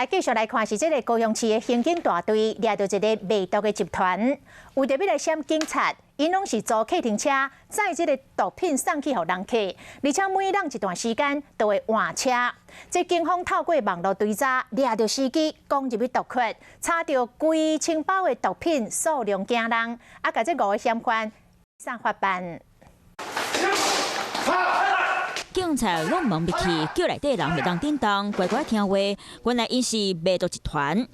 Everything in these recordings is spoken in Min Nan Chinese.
來繼續來看是這个高雄市的刑警大隊掠著一个賣毒的集團，為著欲來閃警察，𪜶攏是租客停車載這个毒品送去予人客，而且每隔一段時間都會換車。這警方透過網路追查，掠著司機攻入去毒窟，查著幾千包的毒品數量驚人，啊，共這五个嫌犯送法辦。警察攏門入去，叫內底人袂當振動，乖乖聽話。原來𪜶是賣毒集團。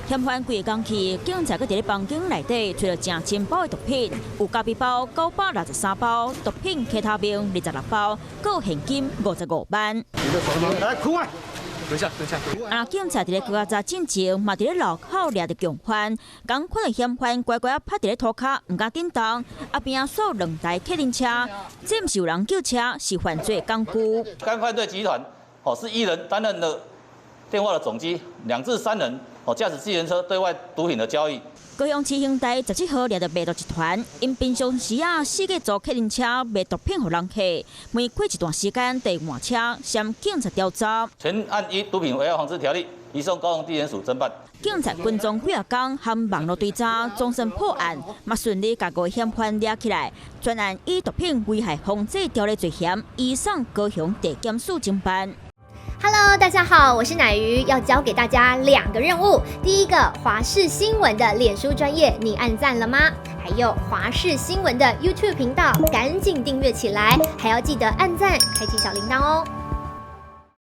嫌犯規个工去，警察閣佇咧房間內底揣著誠千包的毒品，有咖啡包963包，毒品 K 他命26包，閣有現金55萬。來，哭啊！等一下，等一下。啊！警察佇咧拘查進前，嘛佇咧路口掠著共犯，仝款的嫌犯乖乖仔趴佇咧塗跤，毋敢振動。啊邊仔煞兩台客運車，這毋是有人救車，是犯罪工具。該犯罪集團哦，是一人擔任了電話的總機，2至3人哦駕駛計程車對外毒品的交易。高雄市刑大17號掠著賣毒集團，𪜶平常時啊四界租客運車賣毒品予人客，每過一段時間就換車，閃警察調查。全案依毒品危害防制條例移送高雄地檢署偵辦。警察跟蹤幾仔工，含網路追查，總算破案，嘛順利共五个嫌犯掠起來。全案以毒品危害防制條例罪嫌，移送高雄地檢署偵辦。 Hello，大家好，我是奶魚，要交給大家兩個任務。第一個，華視新聞的臉書專頁，你按讚了嗎？還有華視新聞的 YouTube 頻道，趕緊訂閱起來，還要記得按讚，開啟小鈴鐺哦。